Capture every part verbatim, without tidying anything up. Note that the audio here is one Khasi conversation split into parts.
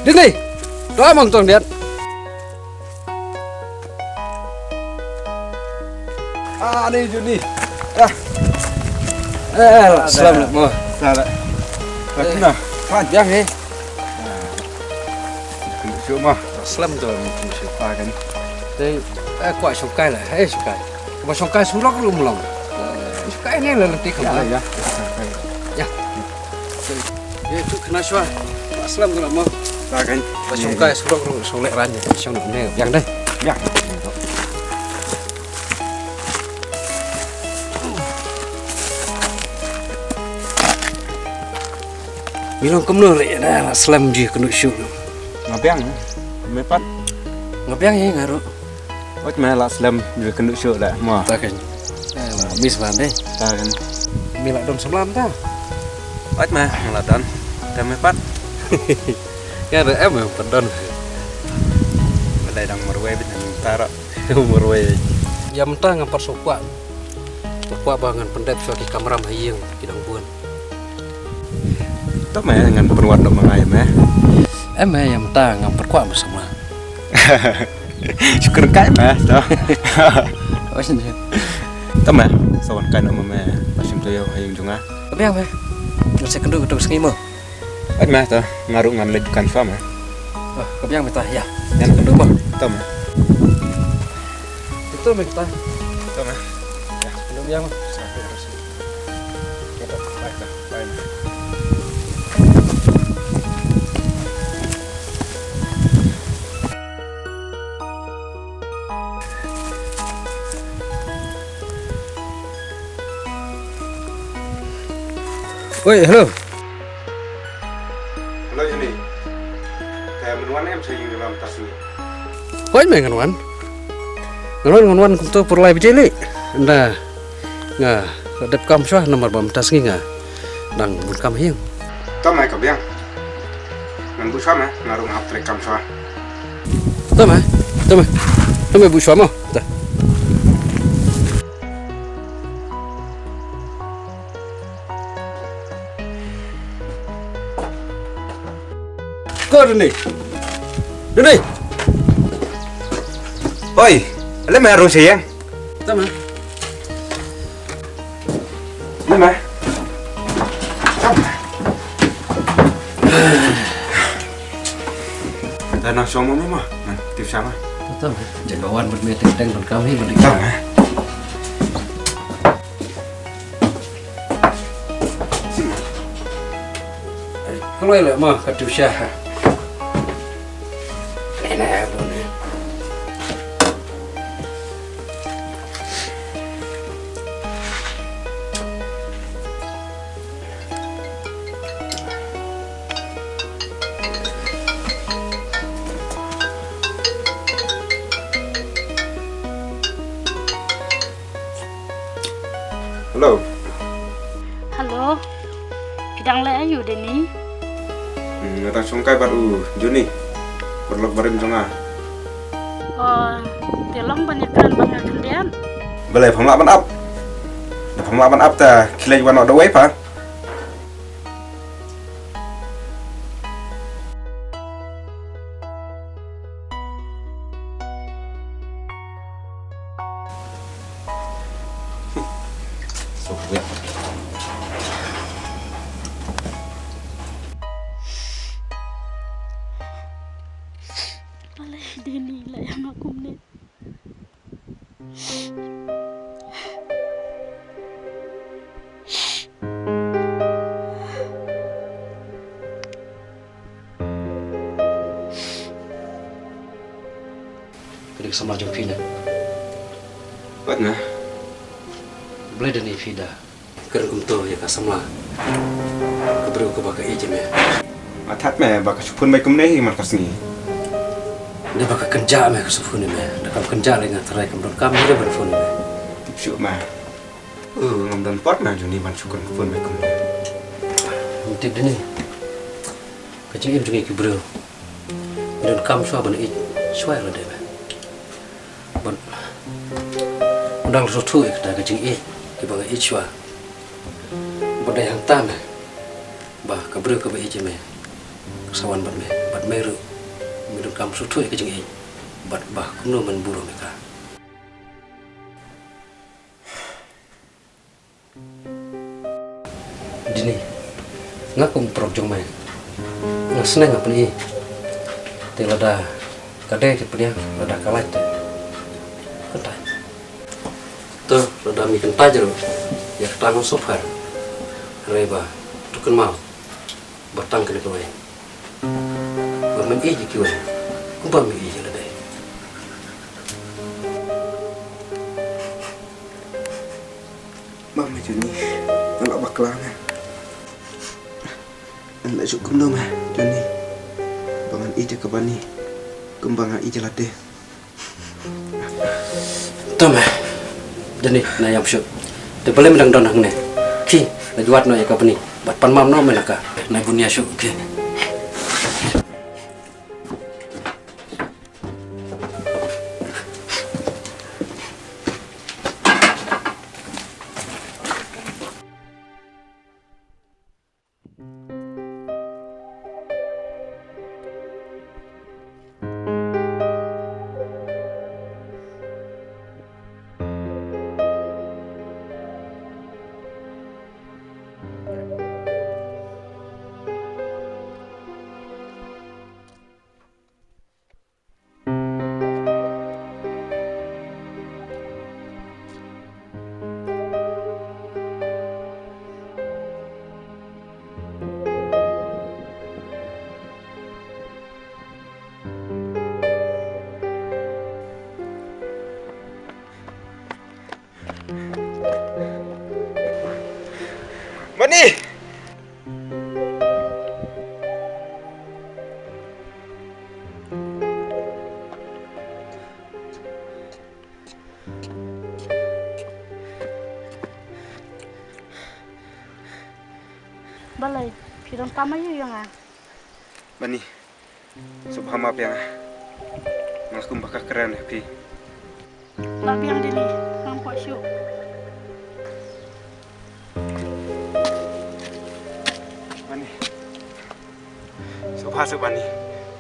Dini, doa mong tong diat. Ah, ni Juni. Ya. Eh, salam mo. Salam. Lagi na. Kan yang ni. Kynduh shuh mo. Slem to, kynduh shuh. Ah, kan. Te, eh, kwah shongkai la, eh, shongkai. Ba shongkai surok ruh mlong. Shongkai ne la lynti ka. Ya, ya. Ya. Te, eh, tu kena shuwa. Kwah slem to la mo. Ah, kan. Ba shongkai surok ruh shong leh ran. Shong ne, yang dei. Ya. Ngi long kumno re na la slem ji kynduh shuh. Nga biang, me pat. Nga biang ïa nga ruh. Wat me la slem ji kynduh shuh la mo. Ta kan. Eh, la mis ban deh. Ta kan. Mi la don samla ta. Wat me la don. Ta me pat. Nga re em em pat don. Dei dang marwei bit ta ra. Marwei. Ïa mynta ngam pat sngewkwah. Nga kwah ba ngan pyndep shuwa ki kamram ha ïing ki dang bun. To me ngan pynwad noh ma nga ïa me. Em me ïa mynta ngam pat kwah ma samla. Shu kyrkai me to. To me sa wan kai noh ma me ba shim taïew ha ïing jong nga. Ka biang me. Ngan sa kynduh katto ka sngi mo. Ait me to, nga ruh ngan leit dukan shuwa me. Oh, ka biang me ta, ïa. Ngan kynduh mo. To me. Kynduh me ta. To me. Ïa, kynduh biang mo. Bye, bye, bye. Oi, hello. Hello, Juni. Te men wan em sha ïing jong nga mynta sngi? Hooid me ngan wan. Ngan wan, ngan wan kumto por lai baje lei. Ynda nga dep kam shuwa namar ba mynta sngi nga dang bun kam ha ïing. To me ka biang. Ngan buh shuwa me, nga ruh nga hap trei kam shuwa. To me, to me. To me buh shuwa mo. To. Ko Duni. Duni. Oi, ale me rung sayang. Tama. Ni me. Tama. Dah nang sama mama, man, tip sama. Tama. Jaga wan bad me teng teng kami bad. Tama. Kloi leh ma ka tu sha. Ena bun. Hello. Hello. Phi dang leh aïu de ni? Hmm, nga dang shongkai bad u Juni. Paralok barim jong nga. Oh, te long ban ïakren bad nga khyndiat. Balei pham lah ban ap? Da pham lah ban ap ta khie leit wan noh da wei pa. Balei dei ni la ïa nga kumne. Ka dei ka samla jong phi ne? Wat na? Balei dei ni phi da kren kumto ïa ka samla, ka briew kaba ka ïeit ïa me. Nga thad me ba ka shu phone beit kumne hi man ka sngi. Da ba ka kynjah me ka shu phone ïa me. Da kam kynjah lei nga tharai kam don kam hi ban phone ïa me. Tip shuh me. Uh, ngam don por me jong ni ban shu kren phone beit kumne. Tip dini, ka jingim jong ngi ki briew ngi donkam shuwa ban ïeit shuwa ïa lade, me. Bad u dang sngewthuh ïa kata ka jingïeit kiba nga ïeit shuwa. Bad dei hangta, me, ba ka briew kaba ïeit ïa me ka sa wan bad me, bad me ruh me donkam sngewthuh ïa ka jingïeit bad ba kumno men burom ïa ka. Dini, nga kum u paralok jong me, nga sneng nga pyni. Te lada ka dei te pdiang, lada ka lait te kyntait. To lada me kyntait ruh, ïa kata ngan sngewpher. Hynrei ba to kynmaw ba tang kane kawei, ba men ïeit ïa kiwei kumba me ïeit ïa lade. Mama Joni, nga la bakla, me. Nga la shu kumno, me Joni, ba ngan ïeit ïa ka Bani kumba nga ïeit ïa lade. To, me Joni, na ïam shuh. Te balei me dang don hangne? Khie, la ju wad noh ïa ka Bani bad pan mam noh me na ka. Na bun ïa shuh, khie. Bani! Balei phi donkam ïa nga? Bani, sngewbha map ïa nga. Nga la kum ba ka kren ïa phi. Lah biang Dini, ngam kwah shuh. Bani, sngewbha shuh Bani,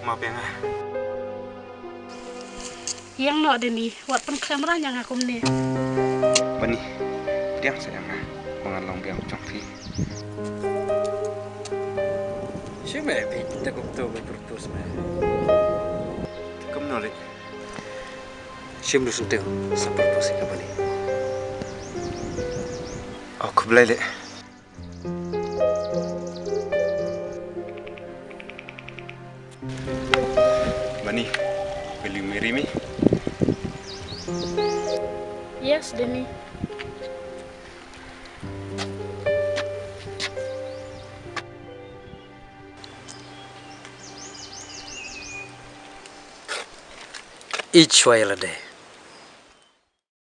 map ïa nga. Ïeng noh Dini, wat pynkhlem rang ïa nga kumne. Bani, pdiang seh ïa nga ba ngan long biang jong phi. Shu me phi te kumto me propose me. Kumno leh? Shim du syntiew sa propose ïa ka Bani. Oh, khublei leh. Bani, will you marry me? Yes, Dini. Ïeit shuwa ïa lade.